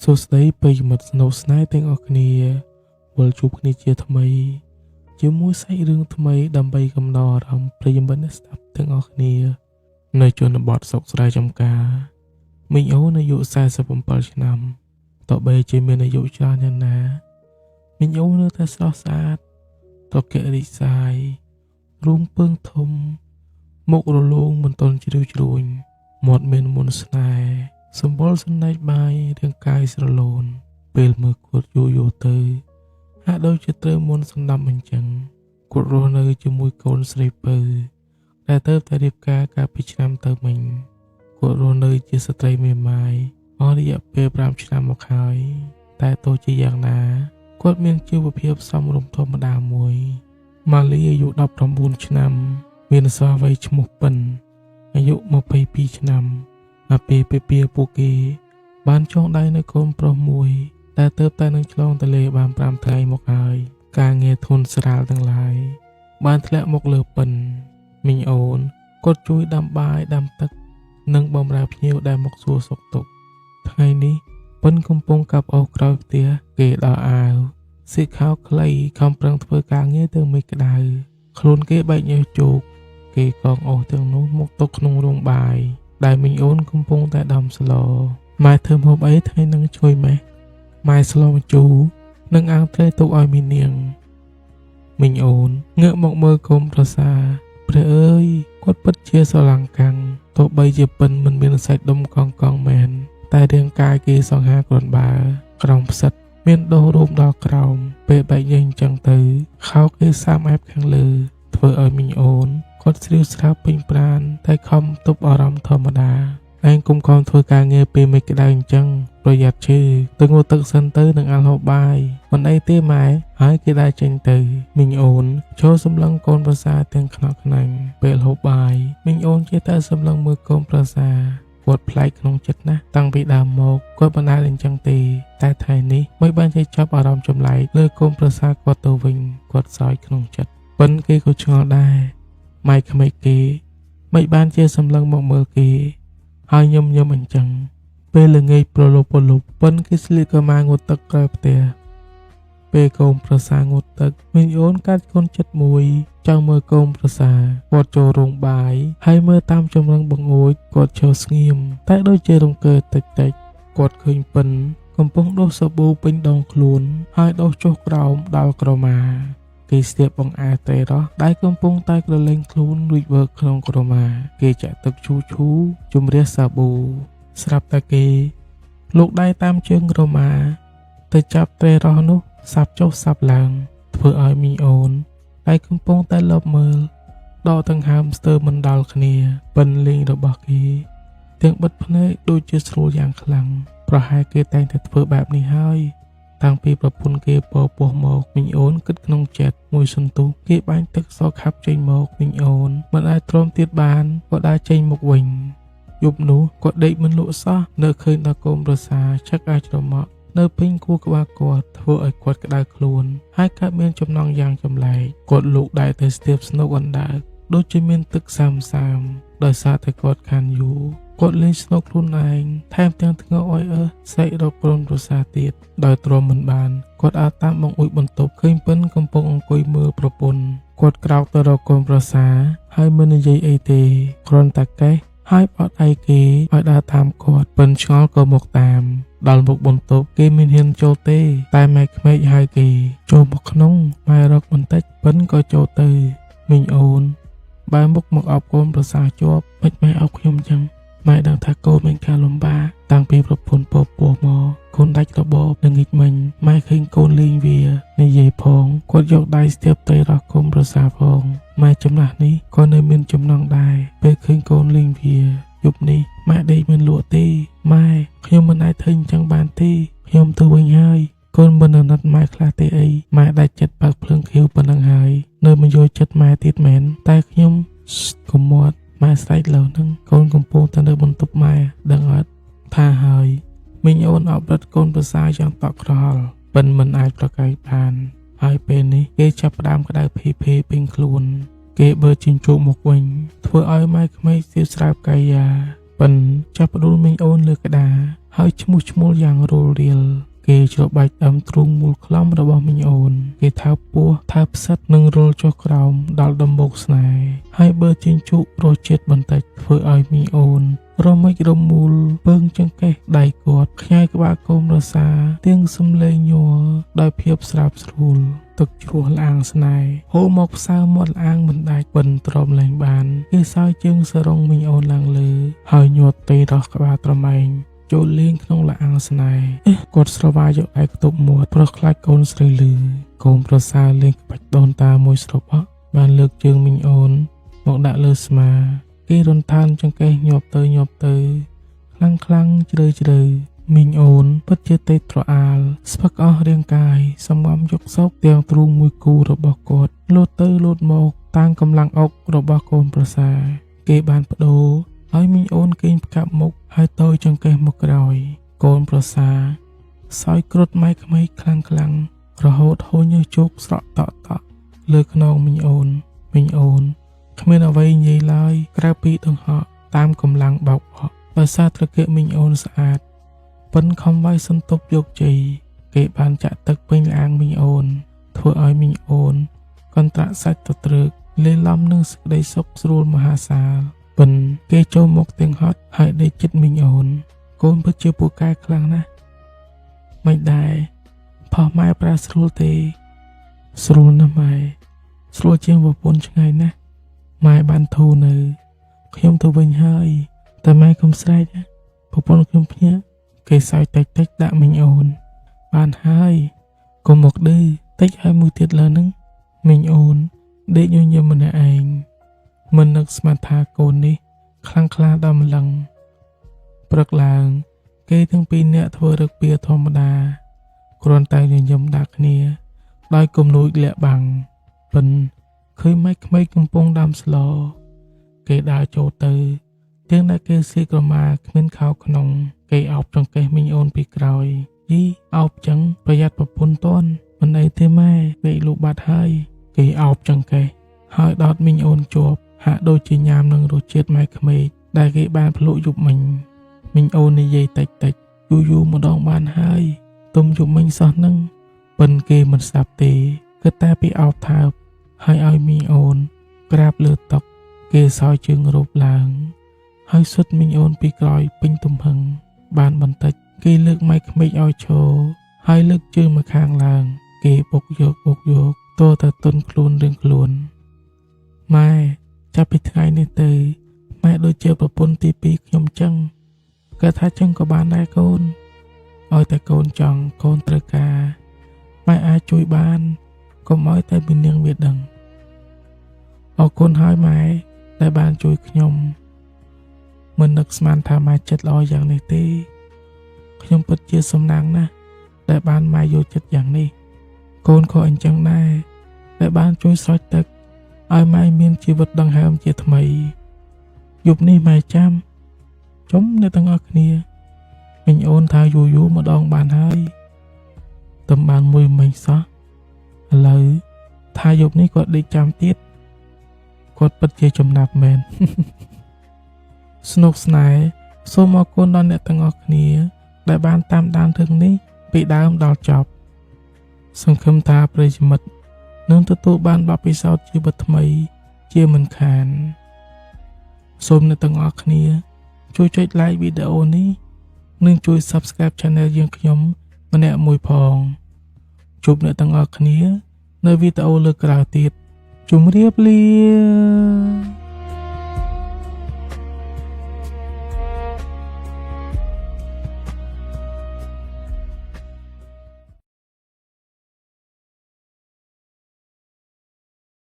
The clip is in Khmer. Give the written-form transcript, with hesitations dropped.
សួស្តីប្រិយមិត្តស្នូស្នេហ៍ទាំងអស់គ្នាវិលជួបគ្នាជាថ្មីជាមួយសាច់រឿងថ្មីដើម្បីកំដរអារម្មណ៍ប្រិយមិត្តអ្នកស្ដាប់ទាំងអស់គ្នានៅជនបទស្រុកស្រែចម្ការមីងអូនអាយុ47ឆ្នាំទោះបីជាមានអាយុច្រើនយ៉ាងណាមីងអូននៅតែស្រស់ស្អាតត្រកាក់រីកសាយរូងពើងធំមុខរលោងមិនទាន់ជ្រីវជ្រួញមាត់មានមន្តស្នេហ៍សម្បុរសណ្តែកបាយរាងកាយស្រឡូនពេលមើលគាត់យូរយូរទៅហាក់ដូចជាត្រូវមុនសម្ដាប់អញ្ចឹងគាត់រស់នៅជាមួយកូនស្រីពៅដែលទៅតែរៀបការកាលពីឆ្នាំទៅមិញគាត់រស់នៅជាស្ត្រីមេម៉ាយអស់រយៈពេល5ឆ្នាំមកហើយតែទោះជាយ៉ាងណាគាត់មានជីវភាពសមរម្យធម្មតាមួយម៉ាលីអាយុ19ឆ្នាំមានស្វាមីឈ្មោះពិនអាយុ22ឆ្នាំអាពាហ៍ពិពាហ៍ពួកគេបានចងដៃនៅកូនប្រុសមួយដែលទើបតែនឹងឆ្លងទន្លេបាន5ថ្ងៃមកហើយការងារធនស្រាលទាំងឡាយបានធ្លាក់មកលើពិនមីងអូនគាត់ជួយដាំបាយដាំទឹកនិងបម្រើភ្ញៀវដែលមកសួរសុខទុក្ខថ្ងៃនេះពិនកំពុងកាប់អុសក្រោយផ្ទះគេដល់អាវសៀកខោខ្លីខំប្រឹងធ្វើការងារទៅមិនក្តៅខ្លួនគេបែកញើសជោគគេកងអុសទាំងនោះមកទុកក្នុងរោងបាយដែលមីងអូនកំពុងតែដាំស្លម៉ែធ្វើម្ហូបអីថ្ងៃនឹងជួយម៉េះម៉ែស្លម្ជូរនិងអាំងត្រីទុកឲ្យមីនាងមីងអូនងាកមកមើលកុំប្រសាព្រះអើយគាត់ពិតជាស្រឡាំងកាំងទោះបីជាពិនមិនមានសាច់ដុំកងកងមែនតែរាងកាយគេសង្ហាគ្រាន់បើក្រោមផ្សិតមានដុះរួមដល់ក្រោមពេលបែកញើសអញ្ចឹងទៅខោគេសាមអែបខាងលើធ្វើឲ្យមីងអូនគាត់ស្រាវស្រាវពេញប្រានតែខំទប់អារម្មណ៍ធម្មតាឯងគុំខំធ្វើការងារពេលមិនក្តៅអញ្ចឹងប្រយ័ត្នឈឺទៅងូតទឹកសិនទៅនឹងអាល់ហូបបាយមិនអីទេម៉ែហើយគេដើរចេញទៅមីងអូនចូលសម្លឹងកូនប្រសាទាំងខ្នក់ខ្នាញ់ពេលហូបបាយមីងអូនចេះតែសម្លឹងមើលកូនប្រសាគាត់ប្លែកក្នុងចិត្តណាស់តាំងពីដើមមកគាត់មិនដែលអញ្ចឹងទេតែថ្ងៃនេះមិនបានជាចាប់អារម្មណ៍ចម្លែកលើកូនប្រសាគាត់ទៅវិញគាត់សោយក្នុងចិត្តប៉ិនគេក៏ឆ្ងល់ដែរម៉ែក្មេកគេមិនបានជាសម្លឹងមកមើលគេហើយញឹមញឹមអញ្ចឹងពេលល្ងាចប្រលប់ប្រលប់ប៉ិនគេស្លៀកកម៉ាងូតទឹកក្រោយផ្ទះពេលកូនប្រសាងូតទឹកមីងអូនកាត់កូនចិត្តមួយចង់មើលកូនប្រសាគាត់ចូលរោងបាយហើយមើលតាមចម្រឹងបង្អួចគាត់ឈរស្ងៀមតែដូចជារង្គើតិចតិចគាត់ឃើញពិនកំពុងដុសសាប៊ូពេញដងខ្លួនហើយដុសចុះក្រោមដល់ក្រមាគេស្ទាបបង្អែត្រីរស់ដែលកំពុងតែក្រលែងខ្លួនរួចវើក្នុងក្រមាគេចាក់ទឹកឈូឈូជំរះសាប៊ូស្រាប់តែគេលោកដៃតាមជើងក្រមាទៅចាប់ត្រីរស់នោះសាប់ចុះសាប់ឡើងធ្វើឲ្យមីអូនដែលកំពុងតែលបមើលដកដង្ហើមស្ទើរមិនដល់គ្នាពិនលេងរបស់គេទាំងបិទភ្នែកដូចជាស្រួលយ៉ាងខ្លាំងប្រហែលគេតែងតែធ្វើបែបនេះហើយតាំងពីប្រពន្ធគេពពោះមកមីងអូនគិតក្នុងចិត្តមួយសន្ទុះគេបាញ់ទឹកសខាប់ចេញមកមីងអូនមិនអាចទ្រាំទៀតបានក៏ដើរចេញមកវិញយប់នោះគាត់ដេកមិនលក់សោះនៅឃើញដល់កូនប្រសាឆឹកអាចច្រមុះនៅពេញគូក្បាលគាត់ធ្វើឲ្យគាត់ក្តៅខ្លួនហើយកើតមានចំណងយ៉ាងចម្លែកគាត់លូកដៃទៅស្ទាបស្នូកអណ្ដើកដូចជាមានទឹកសាមសាមដោយសារតែគាត់ខានយូរគាត់លេងស្នូកខ្លួនឯងថែមទាំងធ្ងើអុយអើសែករកកូនប្រសាទៀតដោយទ្រាំមិនបានគាត់អើតាមបង្អួចបន្ទប់ឃើញពិនកំពុងអង្គុយមើលប្រពន្ធគាត់ក្រោកទៅរកកូនប្រសាហើយមិននិយាយអីទេគ្រាន់តែកេះហើយបត់ដៃគេឲ្យដើរតាមគាត់ពិនឆ្ងល់ក៏មកតាមដល់មុខបន្ទប់គេមិនហ៊ានចូលទេតែម៉ែក្មេកហៅគេចូលមកក្នុងម៉ែរកបន្តិចពិនក៏ចូលទៅមីងអូនបែរមុខមកអបកូនប្រសាជាប់មិនម៉ែអបខ្ញុំចឹងម៉ែដឹងថាកូនមានការលំបាកតាំងពីប្រពន្ធពពោះមកកូនដាច់របបនឹងងាកមិញម៉ែឃើញកូនលេងវានិយាយផងគាត់យកដៃស្ទាបត្រីរស់កូនប្រសាផងម៉ែចំណាស់នេះក៏នៅមានចំណងដែរពេលឃើញកូនលេងវាយប់នេះម៉ែដេកមិនលក់ទេម៉ែខ្ញុំមិនអាចធ្វើអញ្ចឹងបានទេខ្ញុំទៅវិញហើយកូនមិនអាណិតម៉ែខ្លះទេអីម៉ែដាច់ចិត្តបើកភ្លើងខៀវប៉ុណ្ណឹងហើយនៅមិនយល់ចិត្តម៉ែទៀតមែនតែខ្ញុំកុំមាត់ម៉ែស្រែកលើនឹងកូនកំពុងតែនៅបន្ទប់ម៉ែដឹងអត់ថាហើយមីងអូនអបរិតកូនប្រសាយ៉ាងតក់ក្រហល់ប៉ិនមិនអាចប្រកែកបានហើយពេលនេះគេចាប់ផ្ដើមក្តៅភេភេពេញខ្លួនគេបើជិញ្ជោកមកវិញធ្វើឲ្យម៉ែក្មេកស្ទាវស្រាបកាយា ប៉ិនចាប់ផ្ដួលមីងអូនលើក្តារហើយឈ្មោះឈ្មោលយ៉ាងរលរៀលគេច្របាច់ដើមទ្រូងមូលខ្លំរបស់មីងអូនគេថើបពោះថើបផ្សិតនិងរលចុះក្រោមដល់ដំបូកស្នេហ៍ហើយបើជិញ្ជុករសជាតិបន្តិចធ្វើឲ្យមីងអូនរមិចរមូលពើងចង្កេះដៃគាត់ខ្ញែក្បាលកូនរសាទៀងសំលេងញ័រដោយភាពស្រាបស្រួលទឹកជ្រោះលាងស្នេហ៍ហូរមកផ្សើមាត់លាងមិនដាច់ពិនទ្រាំលែងបានគេសើជើងសរងមីងអូនឡើងលើហើយញាត់ទេរស់ក្បាលត្រមែងចូលលេងក្នុងលាងស្នេហ៍គាត់ស្រវាយកឯកខ្ទប់មាត់ព្រោះខ្លាចកូនស្រីលឺកូនប្រសាលេងក្បាច់ដូនតាមួយស្របក់បានលើកជើងមីងអូនមកដាក់លើស្មាគេរន្តានចង្កេះញាប់ទៅញាប់ទៅខ្លាំងខ្លាំងជ្រៅជ្រៅមីងអូនពិតជាទេត្រអាលស្ពឹកអស់រាងកាយសំងំយកសោកទាំងទ្រូងមួយគូរបស់គាត់លោតទៅលោតមកតាំងកម្លាំងអុករបស់កូនប្រសាគេបានបដូរហើយមីងអូនគេងផ្កាប់មុខហើយតយចង្កេះមកក្រោយកូនប្រសាសោយគ្រុតម៉ែក្មេកខ្លាំងខ្លាំងរហូតហូរញើសជោគស្រក់តក់តក់លើខ្នងមីងអូនមីងអូនគ្មានអ្វីនិយាយឡើយក្រៅពីដង្ហក់តាមកម្លាំងបោកបក់ដោយសារត្រគាកមីងអូនស្អាតប៉ិនខំវាយសន្ទប់យកជ័យគេបានចាក់ទឹកពេញលាងមីងអូនធ្វើឲ្យមីងអូនកន្ត្រាក់សាច់ទទ្រើកលេឡំនឹងសេចក្តីសុខស្រួលមហាសាលប៉ិនគេចូលមកទាំងហត់ហើយដេកចិត្តមីងអូនកូនពិតជាពូកែខ្លាំងណាស់មិនដែរផុសម៉ែប្រាស្រួលទេស្រួលណាស់ម៉ែស្រួលជាងប្រពន្ធឆ្ងាយណាស់ម៉ែបានធូរនៅខ្ញុំទៅវិញហើយតែម៉ែកុំស្រែកប្រពន្ធខ្ញុំភ្ញាក់គេសើចតិចតិចដាក់មីងអូនបានហើយកុំមកឌឺតិចហើយមួយទៀតលើនឹងមីងអូនដេកញញឹមម្នាក់ឯងមិននឹកស្មានថាកូននេះខ្លាំងក្លាដល់ម្លឹងព្រឹកឡើងគេទាំងពីរនាក់ធ្វើរឹកពៀធម្មតាគ្រាន់តែញញឹមដាក់គ្នាដោយគំនួចលាក់បាំងប៉ិនឃើញម៉ែក្មេកកំពុងដាំស្លគេដើរចូលទៅទាំងដែលគេស្លៀកក្រមាគ្មានខោក្នុងគេអោបចង្កេះមីងអូនពីក្រោយយីអោបចឹងប្រយ័ត្នប្រពន្ធតន់មិនអីទេម៉ែដេកលូបាត់ហើយគេអោបចង្កេះហើយដោតមីងអូនជាប់ហាក់ដូចជាញ៉ាំនឹងរសជាតិម៉ែក្មេកដែលគេបានភ្លក់យប់មិញមីងអូននិយាយតិចតិចយូរយូរម្ដងបានហើយទុំយប់មិញសោះនឹងប៉ិនគេមិនស្ដាប់ទេគិតតែពីអោបថើបហើយឲ្យមីងអូនក្រាបលើតុគេសោយជើងរូបឡើងហើយសុទ្ធមីងអូនពីក្រោយពេញទំហឹងបានបន្តិចគេលើកម៉ែក្មេកឲ្យឈរហើយលើកជើងមកខាងឡើងគេបុកយកបុកយកតតែទុនខ្លួនរឿងខ្លួនម៉ែចាប់ពីថ្ងៃនេះទៅម៉ែដូចជាប្រពន្ធទី2ខ្ញុំចឹងគាត់ថាចឹងក៏បានដែរកូនឲ្យតែកូនចង់កូនត្រូវការម៉ែអាចជួយបានកុំឲ្យតែមីនាងវាដឹងអរគុណហើយម៉ែដែលបានជួយខ្ញុំមិននឹកស្មានថាម៉ែចិត្តល្អយ៉ាងនេះទេខ្ញុំពិតជាសំណាងណាស់ដែលបានម៉ែយល់ចិត្តយ៉ាងនេះកូនក៏អញ្ចឹងដែរដែលបានជួយស្រោចទឹកឲ្យម៉ែមានជីវិតដង្ហើមជាថ្មីយប់នេះម៉ែចាំជុំអ្នកទាំងអស់គ្នាមីងអូនថាយូរយូរម្ដងបានហើយទំបានមួយមិញសោះឥឡូវថាយប់នេះគាត់ដេកចាំទៀតគាត់ពិតជាចំណាប់មែនស្នុកស្នេហ៍សូមអរគុណដល់អ្នកទាំងអស់គ្នាដែលបានតាមដានរឿងនេះពីដើមដល់ចប់សង្ឃឹមថាប្រិយមិត្តនឹងទទួលបានបទពិសោធន៍ជីវិតថ្មីជាមិនខានសូមអ្នកទាំងអស់គ្នាជួយចុច like វីដេអូនេះនិងជួយ Subscribe Channel យើងខ្ញុំម្នាក់មួយផងជួបអ្នកទាំងអស់គ្នានៅវីដេអូលើកក្រោយទៀតជម្រាបលា។